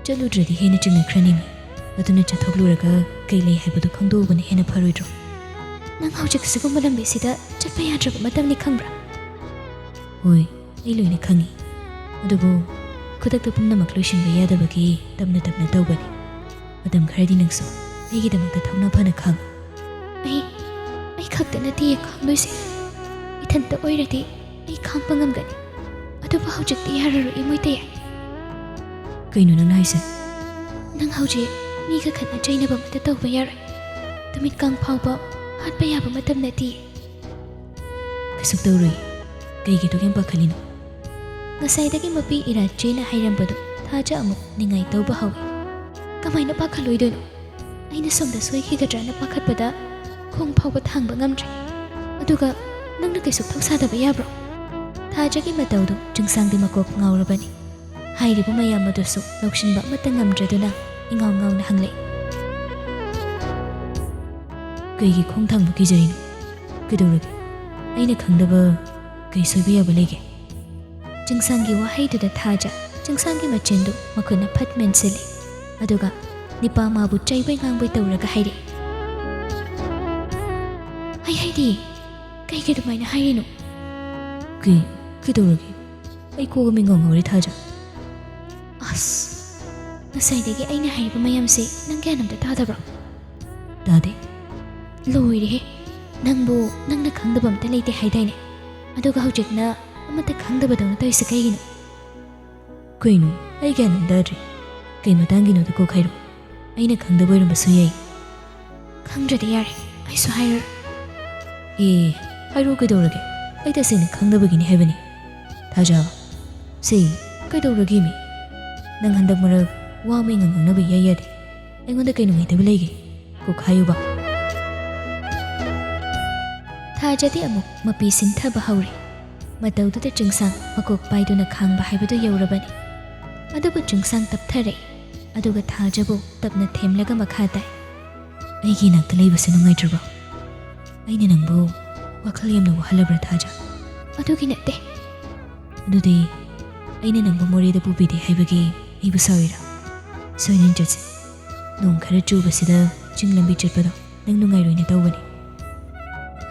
ꯆꯠꯂꯨꯗ꯭ꯔꯗꯤ ꯍꯦꯟꯅ ꯆꯤꯡꯅꯈ꯭ꯔꯅꯤꯅꯦ꯫ ꯑꯗꯨꯅ ꯆꯠꯊꯣꯛꯂꯨꯔꯒ ꯀꯩ ꯂꯩ ꯍꯥꯏꯕꯗꯨ ꯈꯪꯗꯣꯛꯎꯕꯅ ꯍꯦꯟꯅ ꯐꯔꯣꯏꯗ꯭ꯔꯣ?" "ꯅꯪ ꯍꯧꯖꯤꯛ ꯑꯁꯤꯒꯨꯝꯕ ꯂꯝꯕꯤꯁꯤꯗ ꯆꯠꯄ ꯌꯥꯗ꯭ꯔꯕ ꯃꯇꯝꯅꯤ ꯈꯪꯕ꯭ꯔꯥ?" "ꯍꯣꯏ, ꯑꯩ ꯂꯣꯏꯅ ꯈꯪꯏ꯫ ꯑꯗꯨꯕꯨ ꯈꯨꯗꯛꯇ ꯄꯨꯝꯅꯃꯛ ꯂꯣꯏꯁꯤꯟꯕ ꯌꯥꯗꯕꯒꯤ ꯇꯞꯅ ꯇꯞꯅ ꯇꯧꯕꯅꯤ꯫ ꯃꯇꯝ ꯈꯔꯗꯤ ꯅꯪꯁꯨ ꯑꯩꯒꯤꯗꯃꯛꯇ ꯊꯧꯅꯥ ꯐꯅ ꯈꯥꯡꯉꯨ꯫" "ꯑꯩ, ꯑꯩ ꯈꯛꯇ ꯅꯠꯇꯤꯌꯦ ꯈꯥꯡꯗꯣꯏꯁꯦ꯫ ꯏꯊꯟꯇ ꯑꯣꯏꯔꯗꯤ ꯑꯩ ꯈꯥꯡꯕ ꯉꯝꯒꯅꯤ꯫ ꯑꯗꯨꯕꯨ ꯍꯧꯖꯤꯛꯇꯤ ꯌꯥꯔꯔꯣꯏ ꯏꯃꯣꯏꯇꯌꯥꯏ꯫" "ꯀꯩꯅꯣ ꯅꯪꯅ ꯍꯥꯏꯁꯦ?" "ꯅꯪ ꯍꯧꯖꯤꯛ ꯃꯤꯒ ꯈꯠꯅ ꯆꯩꯅꯕ ꯑꯃꯠꯇ ꯇꯧꯕ ꯌꯥꯔꯣꯏ꯫ ꯅꯨꯃꯤꯠ ꯀꯥꯡ ꯐꯥꯎꯕ ꯍꯥꯠꯄ ꯌꯥꯕ ꯃꯇꯝ ꯅꯠꯇꯤꯌꯦ꯫" "ꯀꯩꯁꯨ ꯇꯧꯔꯣꯏ꯫ ꯀꯩꯒꯤ ꯑꯗꯨꯛ ꯌꯥꯝ ꯄꯥꯈꯠꯂꯤꯅꯣ?" ꯉꯁꯥꯏꯗꯒꯤ ꯃꯄꯤ ꯏꯔꯥꯆꯦꯅ ꯍꯥꯏꯔꯝꯕꯗꯨ ꯊꯥꯖ ꯑꯃꯨꯛ ꯅꯤꯡꯉꯥꯏ ꯇꯧꯕ ꯍꯧꯏ꯫ "ꯀꯃꯥꯏꯅ ꯄꯥꯈꯠꯂꯣꯏꯗꯣꯏꯅꯣ? ꯑꯩꯅ ꯁꯣꯝꯗ ꯁꯣꯏꯈꯤꯒꯗ꯭ꯔꯅ ꯄꯥꯈꯠꯄꯗ ꯈꯣꯡ ꯐꯥꯎꯕ ꯊꯥꯡꯕ ꯉꯝꯗ꯭ꯔꯦ꯫ ꯑꯗꯨꯒ ꯅꯪꯅ ꯀꯩꯁꯨ ꯊꯧꯁꯥꯗꯕ ꯌꯥꯕ꯭ꯔꯣ?" ꯊꯥꯖꯒꯤ ꯃꯇꯧꯗꯨ ꯆꯤꯡꯁꯥꯡꯗꯤ ꯃꯀꯣꯛ ꯉꯥꯎꯔꯕꯅꯤ꯫ ꯍꯥꯏꯔꯤꯕ ꯃꯌꯥꯝ ꯑꯗꯨꯁꯨ ꯂꯧꯁꯤꯟꯕ ꯑꯃꯠꯇ ꯉꯝꯗ꯭ꯔꯗꯨꯅ ꯏꯉꯥꯎ ꯉꯥꯎꯅ ꯍꯪꯂꯛꯏ꯫ ꯀꯩꯒꯤ ꯈꯣꯡ ꯊꯥꯡꯕ ꯀꯤꯖꯔꯤꯅꯣ? ꯀꯩꯗꯧꯔꯒꯦ? ꯑꯩꯅ ꯈꯪꯗꯕ ꯀꯩ ꯁꯣꯏꯕ ꯌꯥꯕ ꯂꯩꯒꯦ? ꯆꯤꯡꯁꯥꯡꯒꯤ ꯋꯥꯍꯩꯗꯨꯗ ꯊꯥꯖ ꯆꯤꯡꯁꯥꯡꯒꯤ ꯃꯆꯤꯟꯗꯨ ꯃꯈꯨꯠꯅ ꯐꯠ ꯃꯦꯟꯁꯤꯜꯂꯦ꯫ ꯑꯗꯨꯒ ꯅꯤꯄꯥ ꯃꯥꯕꯨ ꯆꯩꯕꯩ ꯉꯥꯡꯕꯩ ꯇꯧꯔꯒ ꯍꯥꯏꯔꯛꯑꯦ, "ꯑꯩ ꯍꯥꯏꯗꯤ, ꯀꯩꯒꯤ ꯑꯗꯨꯃꯥꯏꯅ ꯍꯥꯏꯔꯤꯅꯣ?" "ꯀꯩ? ꯀꯩꯗꯧꯔꯒꯦ? ꯑꯩ ꯀꯣꯛ ꯑꯃ ꯏꯉꯥꯎ ꯉꯥꯎꯔꯦ, ꯊꯥꯖ꯫" "ꯑꯁ, ꯉꯁꯥꯏꯗꯒꯤ ꯑꯩꯅ ꯍꯥꯏꯔꯤꯕ ꯃꯌꯥꯝꯁꯦ ꯅꯪ ꯒ꯭ꯌꯥꯟ ꯑꯝꯇ ꯇꯥꯗꯕ꯭ꯔꯣ?" "ꯇꯥꯗꯦ꯫" "ꯂꯣꯏꯔꯦꯍꯦ, ꯅꯪꯕꯨ ꯅꯪꯅ ꯈꯪꯗꯕ ꯑꯝꯇ ꯂꯩꯇꯦ ꯍꯥꯏꯗꯥꯏꯅꯦ? ꯑꯗꯨꯒ ꯍꯧꯖꯤꯛꯅ ꯑꯃꯠꯇ ꯈꯪꯗꯕꯗꯧꯅ ꯇꯧꯔꯤꯁꯦ ꯀꯩꯒꯤꯅꯣ?" "ꯀꯩꯅꯣ? ꯑꯩ ꯒ꯭ꯌꯥꯟ ꯑꯃ ꯇꯥꯗ꯭ꯔꯦ꯫ ꯀꯩ ꯃꯇꯥꯡꯒꯤꯅꯣꯗ ꯀꯣꯛ ꯍꯥꯏꯔꯛꯑꯣ꯫ ꯑꯩꯅ ꯈꯪꯗꯕ ꯑꯣꯏꯔꯝꯕꯁꯨ ꯌꯥꯏ꯫" "ꯈꯪꯗ꯭ꯔꯗꯤ ꯌꯥꯔꯦ, ꯑꯩꯁꯨ ꯍꯥꯏꯔꯔꯣꯏ꯫" "ꯑꯦ, ꯍꯥꯏꯔꯛꯑꯣ ꯀꯩꯗꯧꯔꯒꯦ? ꯑꯩ ꯇꯁꯦꯡꯅ ꯈꯪꯗꯕꯒꯤꯅꯤ ꯍꯥꯏꯕꯅꯤ꯫" "ꯊꯥꯖ, ꯁꯦ, ꯀꯩꯗꯧꯔꯒꯦ ꯃꯤ? ꯅꯪ ꯍꯟꯗꯛ ꯃꯔꯛ ꯋꯥ ꯑꯃ ꯏꯉꯥꯡ ꯉꯥꯡꯅꯕ ꯏꯌꯥ ꯌꯥꯗꯦ꯫ ꯑꯩꯉꯣꯟꯗ ꯀꯩ ꯅꯨꯡꯉꯥꯏꯇꯕ ꯂꯩꯒꯦ? ꯀꯣꯛ ꯍꯥꯏꯌꯨꯕ꯫" ꯊꯥꯖꯗꯤ ꯑꯃꯨꯛ ꯃꯄꯤ ꯁꯤꯟꯊꯕ ꯍꯧꯔꯦ꯫ ꯃꯇꯧꯗꯨꯗ ꯆꯤꯡꯁꯥꯡ ꯃꯀꯣꯛ ꯄꯥꯏꯗꯨꯅ ꯈꯥꯡꯕ ꯍꯥꯏꯕꯗꯨ ꯌꯧꯔꯕꯅꯤ꯫ ꯑꯗꯨꯕꯨ ꯆꯤꯡꯁꯥꯡ ꯇꯞꯊꯔꯛꯏ꯫ ꯑꯗꯨꯒ ꯊꯥꯖꯕꯨ ꯇꯞꯅ ꯊꯦꯝꯂꯒ ꯃꯈꯥ ꯇꯥꯏ꯫ "ꯑꯩꯒꯤ ꯏꯅꯥꯛꯇ ꯂꯩꯕꯁꯦ ꯅꯨꯡꯉꯥꯏꯇ꯭ꯔꯕꯣ? ꯑꯩꯅ ꯅꯪꯕꯨ ꯋꯥꯈꯜ ꯌꯥꯝꯅ ꯋꯥꯍꯜꯂꯕ꯭ꯔꯥ, ꯊꯥꯖ?" "ꯑꯗꯨꯒꯤ ꯅꯠꯇꯦ꯫" "ꯑꯗꯨꯗꯤ ꯑꯩꯅ ꯅꯪꯕꯨ ꯃꯣꯔꯦꯗ ꯄꯨꯕꯤꯗꯦ ꯍꯥꯏꯕꯒꯤ ꯑꯩꯕꯨ ꯁꯥꯎꯔꯤꯔꯥ? ꯁꯣꯏꯅꯅ ꯆꯠꯁꯤ꯫ ꯅꯣꯡ ꯈꯔ ꯆꯨꯕꯁꯤꯗ ꯆꯤꯡ ꯂꯝꯕꯤ ꯆꯠꯄꯗꯣ ꯅꯪ ꯅꯨꯡꯉꯥꯏꯔꯣꯏꯅ ꯇꯧꯕꯅꯤ꯫"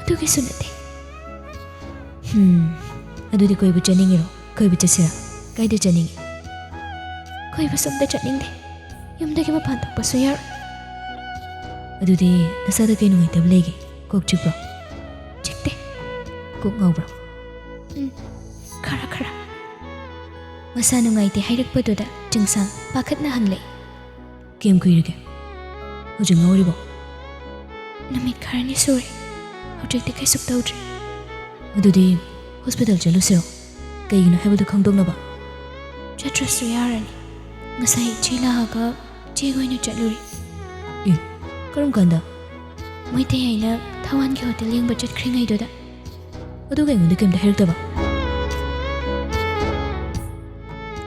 "ꯑꯗꯨꯒꯤꯁꯨ ꯅꯠꯇꯦ꯫" "ꯍꯝ, ꯑꯗꯨꯗꯤ ꯀꯣꯏꯕ ꯆꯠꯅꯤꯡꯉꯤꯔꯣ? ꯀꯣꯏꯕ ꯆꯠꯁꯤꯔꯥ? ꯀꯥꯏꯗ ꯆꯠꯅꯤꯡꯉꯤ?" "ꯀꯣꯏꯕꯁꯨ ꯑꯝꯇ ꯆꯠꯅꯤꯡꯗꯦ꯫ ꯌꯨꯝꯗꯒꯤ ꯃꯄꯥꯟ ꯊꯣꯛꯄꯁꯨ ꯌꯥꯔꯣꯏ꯫" "ꯑꯗꯨꯗꯤ ꯅꯁꯥꯗ ꯀꯩ ꯅꯨꯡꯉꯥꯏꯇꯕ ꯂꯩꯒꯦ? ꯀꯣꯛ ꯆꯤꯛꯄ꯭ꯔꯣ?" "ꯆꯤꯛꯇꯦ꯫" "ꯀꯣꯛ ꯉꯥꯎꯕ꯭ꯔꯣ?" "ꯎꯝ, ꯈꯔ ꯈꯔ꯫" ꯃꯁꯥ ꯅꯨꯡꯉꯥꯏꯇꯦ ꯍꯥꯏꯔꯛꯄꯗꯨꯗ ꯆꯤꯡꯁꯥꯡ ꯄꯥꯈꯠꯅ ꯍꯪꯂꯛꯏ꯫ "ꯀꯌꯥꯝ ꯀꯨꯏꯔꯒꯦ? ꯍꯧꯖꯤꯛ ꯉꯥꯎꯔꯤꯕꯣ?" "ꯅꯨꯃꯤꯠ ꯈꯔꯅꯤ ꯁꯨꯔꯦ꯫ ꯍꯧꯖꯤꯛꯇꯤ ꯀꯩꯁꯨ ꯇꯧꯗ꯭ꯔꯦ꯫" "ꯑꯗꯨꯗꯤ ꯍꯣꯁꯄꯤꯇꯥꯜ ꯆꯠꯂꯨꯁꯤꯔꯣ? ꯀꯩꯒꯤꯅꯣ ꯍꯥꯏꯕꯗꯨ ꯈꯪꯗꯣꯛꯅꯕ?" "ꯆꯠꯇ꯭ꯔꯁꯨ ꯌꯥꯔꯅꯤ꯫ ꯉꯁꯥꯏ ꯏꯆꯦ ꯂꯥꯛꯑꯒ ꯏꯆꯦꯒ ꯑꯣꯏꯅ ꯆꯠꯂꯨꯔꯦ꯫" "ꯑꯦ, ꯀꯔꯝ ꯀꯥꯟꯗ?" "ꯃꯣꯏ ꯇꯌꯥꯏꯅ ꯊꯋꯥꯟꯒꯤ ꯍꯣꯇꯦꯜ ꯌꯦꯡꯕ ꯆꯠꯈ꯭ꯔꯤꯉꯩꯗꯨꯗ꯫" "ꯑꯗꯨꯒ ꯑꯩꯉꯣꯟꯗ ꯀꯩꯝꯇ ꯍꯥꯏꯔꯛꯇꯕ?"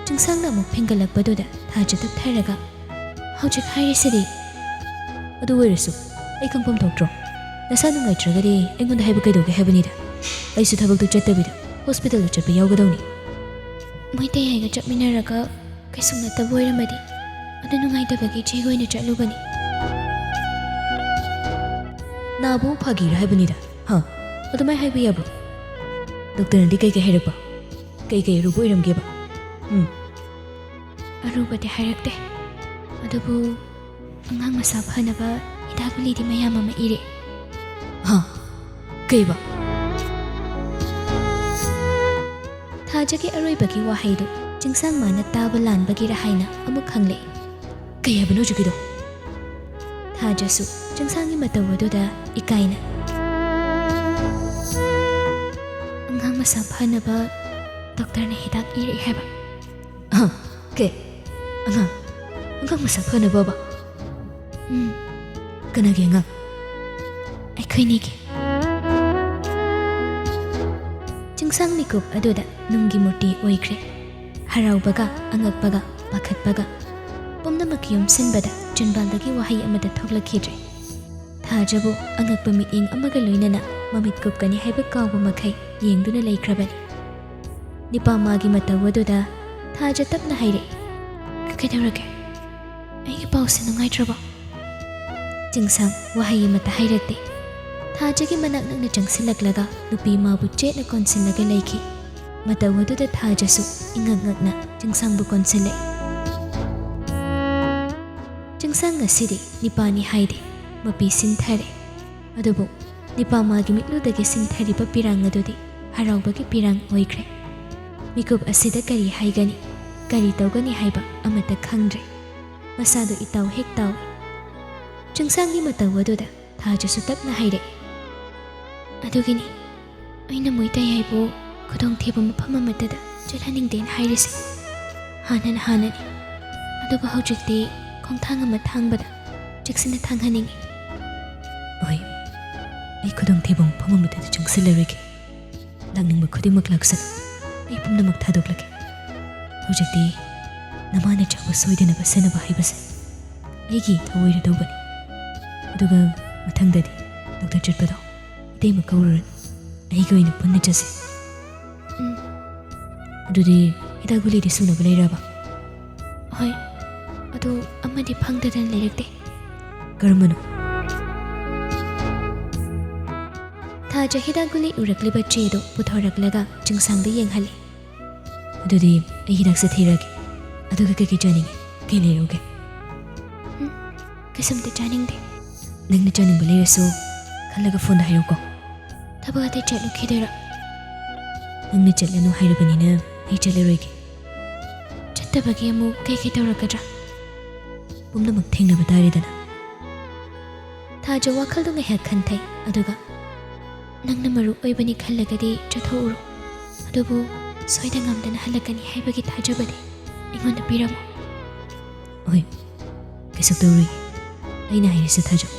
ꯆꯤꯡꯁꯥꯡꯅ ꯑꯃꯨꯛ ꯐꯦꯡꯒꯠꯂꯛꯄꯗꯨꯗ ꯊꯥꯖ ꯇꯞꯊꯔꯒ, "ꯍꯧꯖꯤꯛ ꯍꯥꯏꯔꯤꯁꯤꯗꯤ꯫" "ꯑꯗꯨ ꯑꯣꯏꯔꯁꯨ ꯑꯩ ꯈꯪꯐꯝ ꯊꯣꯛꯇ꯭ꯔꯣ? ꯅꯁꯥ ꯅꯨꯡꯉꯥꯏꯇ꯭ꯔꯒꯗꯤ ꯑꯩꯉꯣꯟꯗ ꯍꯥꯏꯕ ꯀꯩꯗꯧꯒꯦ ꯍꯥꯏꯕꯅꯤꯗ꯫ ꯑꯩꯁꯨ ꯊꯕꯛꯇꯨ ꯆꯠꯇꯕꯤꯗ ꯍꯣꯁꯄꯤꯇꯥꯜꯗ ꯆꯠꯄ ꯌꯥꯎꯒꯗꯧꯅꯤ꯫ ꯃꯣꯏ ꯇꯌꯥꯏꯒ ꯆꯠꯃꯤꯟꯅꯔꯒ ꯀꯩꯁꯨꯝ ꯅꯠꯇꯕ ꯑꯣꯏꯔꯝꯃꯗꯤ ꯑꯗꯨ ꯅꯨꯡꯉꯥꯏꯇꯕꯒꯤ ꯏꯆꯦꯒ ꯑꯣꯏꯅ ꯆꯠꯂꯨꯕꯅꯤ꯫ ꯅꯥꯕꯨ ꯐꯥꯒꯤꯔ ꯍꯥꯏꯕꯅꯤꯗ꯫ ꯍꯥ? ꯑꯗꯨꯃꯥꯏ ꯍꯥꯏꯕ ꯌꯥꯕ꯭ꯔꯣ? ꯗꯣꯛꯇꯔꯅꯗꯤ ꯀꯩꯀꯩ ꯍꯥꯏꯔꯛꯄ? ꯀꯩꯀꯩ ꯑꯔꯨꯕ ꯑꯣꯏꯔꯝꯒꯦꯕ? ꯎꯝ꯫ ꯑꯔꯨꯕꯗꯤ ꯍꯥꯏꯔꯛꯇꯦ, ꯑꯗꯨꯕꯨ ꯑꯉꯥꯡ ꯃꯁꯥ ꯐꯅꯕ ꯍꯤꯗꯥꯛ ꯒꯨꯂꯤꯗꯤ ꯃꯌꯥꯝ ꯑꯃ ꯏꯔꯦ꯫ ꯍꯥ? ꯀꯩꯕ? ꯊꯥꯖꯒꯤ ꯑꯔꯣꯏꯕꯒꯤ ꯋꯥꯍꯩꯗꯨ ꯆꯤꯡꯁꯥꯡ ꯃꯥꯅ ꯇꯥꯕ ꯂꯥꯟꯕꯒꯤꯔ ꯍꯥꯏꯅ ꯑꯃꯨꯛ ꯍꯪꯂꯛꯏ꯫ ꯀꯩ ꯍꯥꯏꯕꯅꯣ ꯍꯧꯖꯤꯛꯀꯤꯗꯣ? ꯊꯥꯖꯁꯨ ꯆꯤꯡꯁꯥꯡꯒꯤ ꯃꯇꯧ ꯑꯗꯨꯗ ꯏꯀꯥꯏꯅ, "ꯑꯉꯥꯡ ꯃꯁꯥ ꯐꯅꯕ ꯗꯣꯛꯇꯔꯅ ꯍꯤꯗꯥꯛ ꯏꯔꯛꯏ ꯍꯥꯏꯕ꯫" "ꯍꯥ? ꯀꯩ? ꯑꯉꯥꯡ? ꯑꯉꯥꯡ ꯃꯁꯥ ꯐꯅꯕꯕ?" "ꯎꯝ꯫" "ꯀꯅꯥꯒꯤ ꯑꯉꯥꯡ?" "ꯑꯩꯈꯣꯏꯅꯤꯒꯤ꯫" ꯆꯤꯡꯁꯥꯡ ꯃꯤꯀꯨꯞ ꯑꯗꯨꯗ ꯅꯨꯡꯒꯤ ꯃꯨꯔꯇꯤ ꯑꯣꯏꯈ꯭ꯔꯦ꯫ ꯍꯔꯥꯎꯕꯒ, ꯑꯉꯛꯄꯒ, ꯄꯥꯈꯠꯄꯒ ꯄꯨꯝꯅꯃꯛ ꯌꯣꯝꯁꯤꯟꯕꯗ ꯆꯤꯟꯕꯥꯜꯗꯒꯤ ꯋꯥꯍꯩ ꯑꯃꯠꯇ ꯊꯣꯛꯂꯛꯈꯤꯗ꯭ꯔꯦ꯫ ꯊꯥꯖꯕꯨ ꯑꯉꯛꯄ ꯃꯤꯠꯌꯦꯡ ꯑꯃꯒ ꯂꯣꯏꯅꯅ ꯃꯃꯤꯠ ꯀꯨꯞꯀꯅꯤ ꯍꯥꯏꯕ ꯀꯥꯎꯕ ꯃꯈꯩ ꯌꯦꯡꯗꯨꯅ ꯂꯩꯈ꯭ꯔꯕꯅꯤ꯫ ꯅꯤꯄꯥ ꯃꯥꯒꯤ ꯃꯇꯧ ꯑꯗꯨꯗ ꯊꯥꯖ ꯇꯞꯅ ꯍꯥꯏꯔꯛꯏ, "ꯀꯩꯗꯧꯔꯒꯦ? ꯑꯩꯒꯤ ꯄꯥꯎꯁꯦ ꯅꯨꯡꯉꯥꯏꯇ꯭ꯔꯕꯣ?" ꯆꯤꯡꯁꯥꯡ ꯋꯥꯍꯩ ꯑꯃꯠꯇ ꯍꯥꯏꯔꯛꯇꯦ꯫ ꯊꯥꯖꯒꯤ ꯃꯅꯥꯛ ꯅꯛꯅ ꯆꯪꯁꯤꯜꯂꯛꯂꯒ ꯅꯨꯄꯤ ꯃꯥꯕꯨ ꯆꯦꯠꯅ ꯀꯣꯟꯁꯤꯜꯂꯒ ꯂꯩꯈꯤ꯫ ꯃꯇꯧ ꯑꯗꯨꯗ ꯊꯥꯖꯁꯨ ꯏꯉꯛ ꯉꯛꯅ ꯆꯤꯡꯁꯥꯡꯕꯨ ꯀꯣꯟꯁꯤꯜꯂꯛꯏ꯫ ꯆꯤꯡꯁꯥꯡ ꯉꯁꯤꯗꯤ ꯅꯤꯄꯥꯅꯤ ꯍꯥꯏꯗꯦ, ꯃꯄꯤ ꯁꯤꯟꯊꯔꯦ꯫ ꯑꯗꯨꯕꯨ ꯅꯤꯄꯥ ꯃꯥꯒꯤ ꯃꯤꯠꯂꯨꯗꯒꯤ ꯁꯤꯟꯊꯔꯤꯕ ꯄꯤꯔꯥꯡ ꯑꯗꯨꯗꯤ ꯍꯔꯥꯎꯕꯒꯤ ꯄꯤꯔꯥꯡ ꯑꯣꯏꯈ꯭ꯔꯦ꯫ ꯃꯤꯀꯨꯞ ꯑꯁꯤꯗ ꯀꯔꯤ ꯍꯥꯏꯒꯅꯤ, ꯀꯔꯤ ꯇꯧꯒꯅꯤ ꯍꯥꯏꯕ ꯑꯃꯠꯇ ꯈꯪꯗ꯭ꯔꯦ꯫ ꯃꯁꯥꯗꯨ ꯏꯇꯥꯎ ꯍꯦꯛ ꯇꯥꯎꯏ꯫ ꯆꯤꯡꯁꯥꯡꯒꯤ ꯃꯇꯧ ꯑꯗꯨꯗ ꯊꯥꯖꯁꯨ ꯇꯞꯅ ꯍꯥꯏꯔꯛꯏ, "ꯑꯗꯨꯒꯤꯅꯤ ꯑꯩꯅ ꯃꯣꯏ ꯇꯌꯥꯏꯕꯨ ꯈꯨꯗꯣꯡꯊꯤꯕ ꯃꯐꯝ ꯑꯃꯠꯇꯗ ꯆꯠꯍꯟꯅꯤꯡꯗꯦꯅ ꯍꯥꯏꯔꯤꯁꯦ꯫ ꯍꯥꯟꯅꯅ ꯍꯥꯟꯅꯅꯤ, ꯑꯗꯨꯕꯨ ꯍꯧꯖꯤꯛꯇꯤ ꯈꯣꯡꯊꯥꯡ ꯑꯃ ꯊꯥꯡꯕꯗ ꯆꯦꯛꯁꯤꯟꯅ ꯊꯥꯡꯍꯟꯅꯤꯡꯏ꯫" "ꯍꯣꯏ, ꯑꯩ ꯈꯨꯗꯣꯡꯊꯤꯕ ꯃꯐꯝ ꯑꯃꯠꯇꯗ ꯆꯪꯁꯤꯜꯂꯔꯣꯏꯒꯦ꯫ ꯂꯥꯛꯅꯤꯡꯕ ꯈꯨꯗꯤꯡꯃꯛ ꯂꯥꯛꯁꯅꯨ, ꯑꯩ ꯄꯨꯝꯅꯃꯛ ꯊꯥꯗꯣꯛꯂꯒꯦ꯫ ꯍꯧꯖꯤꯛꯇꯤ ꯅꯃꯥꯅ ꯆꯥꯕ ꯁꯣꯏꯗꯅꯕ ꯁꯦꯟꯅꯕ ꯍꯥꯏꯕꯁꯦ ꯑꯩꯒꯤ ꯏꯊꯧ ꯑꯣꯏꯔꯗꯧꯕꯅꯤ꯫ ꯑꯗꯨꯒ ꯃꯊꯪꯗꯗꯤ ꯗꯣꯛꯇꯔ ꯆꯠꯄꯗꯣ ꯏꯇꯩꯃ ꯀꯧꯔꯨꯔꯅꯨ, ꯑꯩꯒ ꯑꯣꯏꯅ ꯄꯨꯟꯅ ꯆꯠꯁꯦ꯫ ꯎꯝ꯫ ꯑꯗꯨꯗꯤ ꯍꯤꯗꯥꯛ ꯒꯨꯂꯤꯗꯤ ꯁꯨꯅꯕ ꯂꯩꯔꯕ? ꯍꯣꯏ, ꯑꯗꯨ ꯑꯃꯗꯤ ꯐꯪꯗꯗꯅ ꯂꯩꯔꯛꯇꯦ꯫ ꯀꯔꯝꯕꯅꯣ? ꯊꯥꯖ ꯍꯤꯗꯥꯛ ꯒꯨꯂꯤ ꯎꯔꯛꯂꯤꯕ ꯆꯦꯗꯨ ꯄꯨꯊꯣꯔꯛꯂꯒ ꯆꯤꯡꯁꯥꯡꯗ ꯌꯦꯡꯍꯜꯂꯤ꯫ ꯑꯗꯨꯗꯤ ꯑꯩ ꯍꯤꯗꯥꯛꯁꯦ ꯊꯤꯔꯒꯦ꯫ ꯑꯗꯨꯒ ꯀꯩꯀꯩ ꯆꯥꯅꯤꯡꯉꯤ? ꯀꯩ ꯂꯩꯔꯛꯎꯒꯦ? ꯎꯝ, ꯀꯩꯁꯨꯝꯇ ꯆꯥꯅꯤꯡꯗꯦ꯫ ꯅꯪꯅ ꯆꯥꯅꯤꯡꯕ ꯂꯩꯔꯁꯨ ꯈꯜꯂꯒ ꯐꯣꯟꯗ ꯍꯥꯏꯔꯛꯎꯀꯣ꯫ ꯊꯕꯛ ꯑꯇꯩ ꯆꯠꯂꯨꯈꯤꯗꯣꯏꯔꯣ? ꯅꯪꯅ ꯆꯠꯂꯅꯨ ꯍꯥꯏꯔꯕꯅꯤꯅ ꯑꯩ ꯆꯠꯂꯔꯣꯏꯒꯦ꯫ ꯆꯠꯇꯕꯒꯤ ꯑꯃꯨꯛ ꯀꯩꯀꯩ ꯇꯧꯔꯛꯀꯗ꯭ꯔꯥ? ꯄꯨꯝꯅꯃꯛ ꯊꯦꯡꯅꯕ ꯇꯥꯔꯦꯗꯅ꯫ ꯊꯥꯖ ꯋꯥꯈꯜꯗꯨ ꯉꯥꯏꯍꯥꯛ ꯈꯟꯊꯩ, ꯑꯗꯨꯒ, "ꯅꯪꯅ ꯃꯔꯨ ꯑꯣꯏꯕꯅꯤ ꯈꯜꯂꯒꯗꯤ ꯆꯠꯊꯣꯛꯎꯔꯣ, ꯑꯗꯨꯕꯨ ꯁꯣꯏꯗ ꯉꯥꯝꯗꯅ ꯍꯜꯂꯛꯀꯅꯤ ꯍꯥꯏꯕꯒꯤ ꯊꯥꯖꯕꯗꯤ ꯑꯩꯉꯣꯟꯗ ꯄꯤꯔꯝꯃꯨ꯫" ꯍꯣꯏ, ꯀꯩꯁꯨ ꯇꯧꯔꯣꯏ꯫ ꯑꯩꯅ ꯍꯥꯏꯔꯤꯁꯦ ꯊꯥꯖꯧ꯫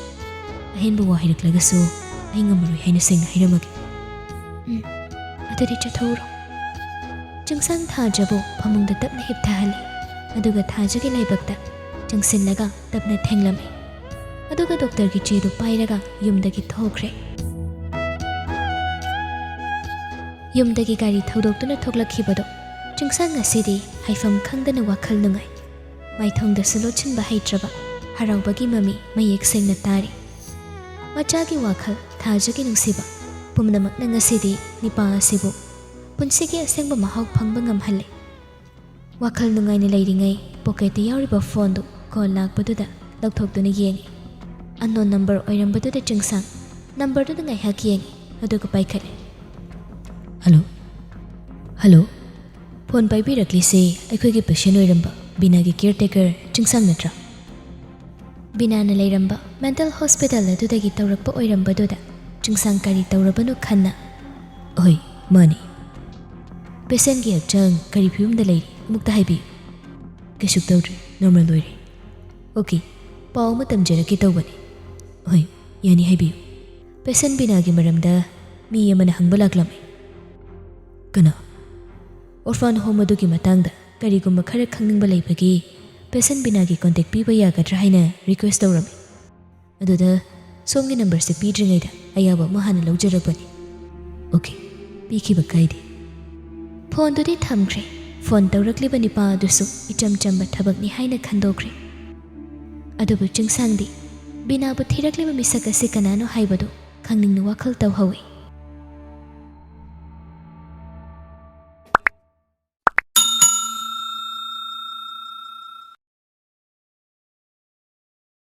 ꯑꯍꯦꯟꯕ ꯋꯥ ꯍꯥꯏꯔꯛꯂꯒꯁꯨ ꯑꯩ ꯉꯝꯃꯔꯣꯏ ꯍꯥꯏꯅ ꯁꯦꯡꯅ ꯍꯥꯏꯔꯝꯃꯒꯦ꯫ ꯎꯝ, ꯑꯗꯨꯗꯤ ꯆꯠꯊꯣꯛꯎꯔꯣ꯫ ꯆꯤꯡꯁꯥꯡ ꯊꯥꯖꯕꯨ ꯐꯃꯨꯡꯗ ꯇꯞꯅ ꯍꯤꯞꯊꯍꯜꯂꯤ, ꯑꯗꯨꯒ ꯊꯥꯖꯒꯤ ꯂꯥꯏꯕꯛꯇ ꯆꯪꯁꯤꯜꯂꯒ ꯇꯞꯅ ꯊꯦꯡꯂꯝꯃꯤ꯫ ꯑꯗꯨꯒ ꯗꯣꯛꯇꯔꯒꯤ ꯆꯦꯗꯨ ꯄꯥꯏꯔꯒ ꯌꯨꯝꯗꯒꯤ ꯊꯣꯛꯈ꯭ꯔꯦ꯫ ꯌꯨꯝꯗꯒꯤ ꯒꯥꯔꯤ ꯊꯧꯗꯣꯛꯇꯨꯅ ꯊꯣꯛꯂꯛꯈꯤꯕꯗꯣ ꯆꯤꯡꯁꯥꯡ ꯉꯁꯤꯗꯤ ꯍꯥꯏꯐꯝ ꯈꯪꯗꯅ ꯋꯥꯈꯜ ꯅꯨꯡꯉꯥꯏ꯫ ꯃꯥꯏꯊꯣꯡꯗꯁꯨ ꯂꯣꯠꯁꯤꯟꯕ ꯍꯩꯇ꯭ꯔꯕ ꯍꯔꯥꯎꯕꯒꯤ ꯃꯃꯤ ꯃꯌꯦꯛ ꯁꯦꯡꯅ ꯇꯥꯔꯤ꯫ ꯃꯆꯥꯒꯤ ꯋꯥꯈꯜ, ꯊꯥꯖꯒꯤ ꯅꯨꯡꯁꯤꯕ, ꯄꯨꯝꯅꯃꯛꯅ ꯉꯁꯤꯗꯤ ꯅꯤꯄꯥ ꯑꯁꯤꯕꯨ ꯄꯨꯟꯁꯤꯒꯤ ꯑꯁꯦꯡꯕ ꯃꯍꯥꯎ ꯐꯪꯕ ꯉꯝꯍꯜꯂꯦ꯫ ꯋꯥꯈꯜ ꯅꯨꯡꯉꯥꯏꯅ ꯂꯩꯔꯤꯉꯩ ꯄꯣꯀꯦꯠꯇ ꯌꯥꯎꯔꯤꯕ ꯐꯣꯟꯗꯨ ꯀꯣꯜ ꯂꯥꯛꯄꯗꯨꯗ ꯂꯧꯊꯣꯛꯇꯨꯅ ꯌꯦꯡꯉꯤ꯫ ꯑꯟꯅꯣꯟ ꯅꯝꯕꯔ ꯑꯣꯏꯔꯝꯕꯗꯨꯗ ꯆꯤꯡꯁꯥꯡ ꯅꯝꯕꯔꯗꯨꯗ ꯉꯥꯏꯍꯥꯛ ꯌꯦꯡꯉꯤ, ꯑꯗꯨꯒ ꯄꯥꯏꯈꯠꯂꯦ꯫ "ꯍꯜꯂꯣ꯫ ꯍꯜꯂꯣ꯫ ꯐꯣꯟ ꯄꯥꯏꯕꯤꯔꯛꯂꯤꯁꯦ ꯑꯩꯈꯣꯏꯒꯤ ꯄꯦꯁꯦꯟ ꯑꯣꯏꯔꯝꯕ ꯕꯤꯅꯥꯒꯤ ꯀꯤꯌꯔ ꯇꯦꯀꯔ ꯆꯤꯡꯁꯥꯡ ꯅꯠꯇ꯭ꯔꯥ?" ꯕꯤꯅꯥꯅ ꯂꯩꯔꯝꯕ ꯃꯦꯟꯇꯜ ꯍꯣꯁꯄꯤꯇꯥꯜ ꯑꯗꯨꯗꯒꯤ ꯇꯧꯔꯛꯄ ꯑꯣꯏꯔꯝꯕꯗꯨꯗ ꯆꯤꯡꯁꯥꯡ ꯀꯔꯤ ꯇꯧꯔꯕꯅꯣ ꯈꯟꯅ, "ꯍꯣꯏ, ꯃꯥꯅꯤ꯫ ꯄꯦꯁꯦꯟꯒꯤ ꯍꯛꯆꯥꯡ ꯀꯔꯤ ꯐꯤꯕꯝꯗ ꯂꯩꯔꯤ? ꯑꯃꯨꯛꯇ ꯍꯥꯏꯕꯤꯌꯨ꯫" "ꯀꯩꯁꯨ ꯇꯧꯗ꯭ꯔꯤ, ꯅꯣꯔꯃꯦꯜ ꯑꯣꯏꯔꯦ꯫" "ꯑꯣꯀꯦ, ꯄꯥꯎ ꯑꯃ ꯇꯝꯖꯔꯛꯀꯦ ꯇꯧꯕꯅꯤ꯫" "ꯍꯣꯏ, ꯌꯥꯅꯤ, ꯍꯥꯏꯕꯤꯌꯨ꯫" "ꯄꯦꯁꯦꯟ ꯕꯤꯅꯥꯒꯤ ꯃꯔꯝꯗ ꯃꯤ ꯑꯃꯅ ꯍꯪꯕ ꯂꯥꯛꯂꯝꯃꯤ꯫" "ꯀꯅꯥ?" "ꯑꯣꯔꯐꯥꯟ ꯍꯣꯝ ꯑꯗꯨꯒꯤ ꯃꯇꯥꯡꯗ ꯀꯔꯤꯒꯨꯝꯕ ꯈꯔ ꯈꯪꯅꯤꯡꯕ ꯂꯩꯕꯒꯤ ꯄꯦꯁꯦꯟ ꯕꯤꯅꯥꯒꯤ ꯀꯣꯟꯇꯦꯛ ꯄꯤꯕ ꯌꯥꯒꯗ꯭ꯔꯥ ꯍꯥꯏꯅ ꯔꯤꯀ꯭ꯋꯦꯁ ꯇꯧꯔꯝꯃꯤ꯫ ꯑꯗꯨꯗ ꯁꯣꯝꯒꯤ ꯅꯝꯕꯔꯁꯦ ꯄꯤꯗ꯭ꯔꯤꯉꯩꯗ ꯑꯌꯥꯕ ꯑꯃ ꯍꯥꯟꯅ ꯂꯧꯖꯔꯛꯄꯅꯤ꯫ ꯑꯣꯀꯦ, ꯄꯤꯈꯤꯕ ꯀꯥꯏꯗꯦ꯫ ꯐꯣꯟꯗꯨꯗꯤ ꯊꯝꯈ꯭ꯔꯦ꯫ ꯐꯣꯟ ꯇꯧꯔꯛꯂꯤꯕ ꯅꯤꯄꯥ ꯑꯗꯨꯁꯨ ꯏꯆꯝ ꯆꯝꯕ ꯊꯕꯛꯅꯤ ꯍꯥꯏꯅ ꯈꯟꯗꯣꯛꯈ꯭ꯔꯦ꯫ ꯑꯗꯨꯕꯨ ꯆꯤꯡꯁꯥꯡꯗꯤ ꯕꯤꯅꯥꯕꯨ ꯊꯤꯔꯛꯂꯤꯕ ꯃꯤꯁꯛ ꯑꯁꯤ ꯀꯅꯥꯅꯣ ꯍꯥꯏꯕꯗꯨ ꯈꯪꯅꯤꯡꯅ ꯋꯥꯈꯜ ꯇꯧꯍꯧꯏ꯫